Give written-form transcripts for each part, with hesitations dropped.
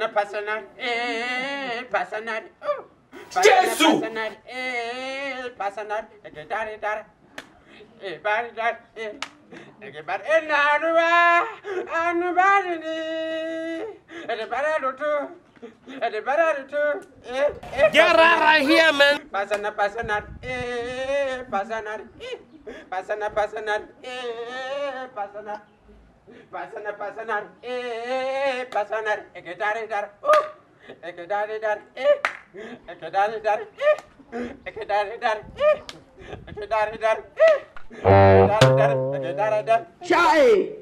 Pasana pasana pasana. Jesu! Pasana pasana dare dare. Bari dare bari naruwa anubari ni. Bari tu. Bari tu. Get out of here, man. Pasana pasana pasana. Pasana pasana pasana. Pasana pasana pasana dare dare. Dare dare dare dare dare dare dare dare dare dare dare. Chai.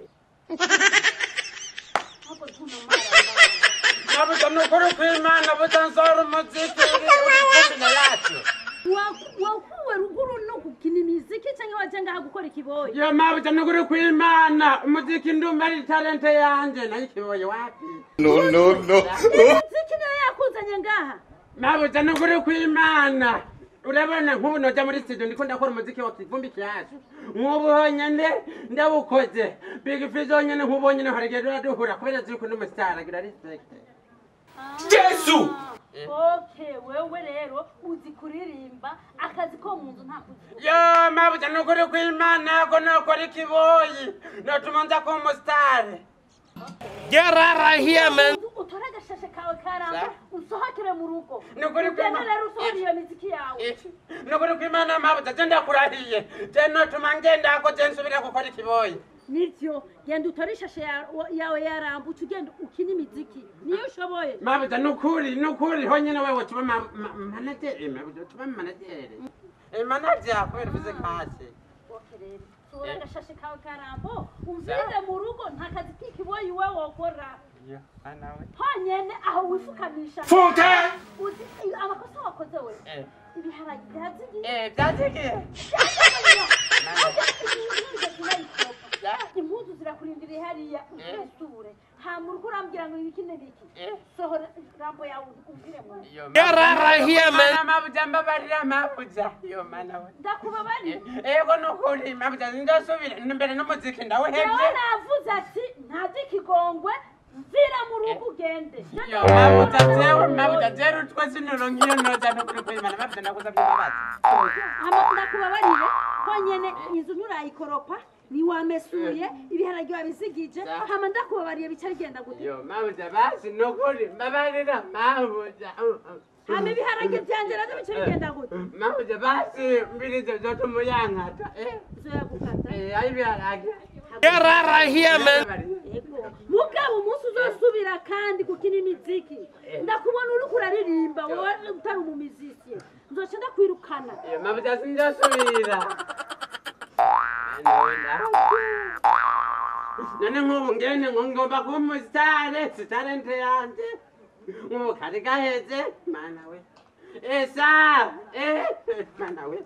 Wakuwe ruguru no gukina imiziki cyangwa waje ngaha gukora ikiboyi? Yo mabuja nukuri kwimana umuziki ndumva ari talente yanje nayo ikiboyi wapi? No no no. Imiziki niyo yakuzanye ngaha? Mabuja nukuri kwimana. Urabona nk'ubu noja muri studio ndiko ndakora umuziki wa Kivumbi Kiacu. Nk'ubu honyene ndawukoze. Big Fizzo honyene nk'ubu honyene harigera duhura kubera ziri n'umustar agira respect. Jesu! Okay, wewe rero uzi kuririmba akazi ko mu nzu nta kuzi. Yo mabuja nukuri kwimana ko nokora ikiboyi. Notuma nza kuba umustar. Get out of here, man. Utore agashashe kawe karamba usohokere mu rugo. Nukuri Ugende rero usohore iyo miziki yawe. Nukuri kwimana mabuja je ndakurahiye. Je notuma ngenda ko je nsubira gukora ikiboyi. Nivyo, genda utore ishashe yawe yaramba uce ugenda ukina imiziki niyo ushoboye. Mabuja nukuri nukuri honyene wewe tuba manager mabuja tuba manager. Manager kubera uvuze kasi. Okay rero sohora agashashe kawe karambo umvire mu rugo nta kazi k'ikiboyi wewe wokora. Yo anawe. Honyene aho wifukamisha. Funke! Uzi amakosa wakoze wewe. Ibiharage byazigiye. Byazigiye. Impuzu zirakurindiriye hariya usesure hama uriko urambwira ngo ibiki n'ibiki. Sohora rambo yawe umvire mu nzu. Get out of here, man. Mabuja mbabarira mabuja. Yo mana we. Ndakubabarira. Ego nukuri mabuja ndasubira mbere n'umuziki ndawuhevye. Jewe navuze ati ntazi ikigongwe mvira mu rugo ugende. Yo mabuja jewe mabuja jewe utwo sinuro nkiyo noza nukuri kwimana mabuja ndagusabye imbabazi. Hama ndakubabarire honyene inzu nturayikoropa niwamesuye ibiharage wabizigije hama ndakubabariye bica bigenda gute? Yo mabuja basi nukuri mbabarira mabuja. Hama ibiharage vyanje navyo bica bigenda gute? Mabuja basi mbirize vyotuma uyankata. Nzoyagukata. Ayo ibiharage. Get out of here, man. Mugabo umunsi uzosubira kandi gukina imiziki ndakubona uriko uraririmba wowe utari umumizisiye nzoca ndakwirukana. Yo mabuja sinzosubira. None nk'ubu ngene ngo ngomba kuba umusitare si talente yanje. Nk'ubu kari gaheze mana we. Esa mana we.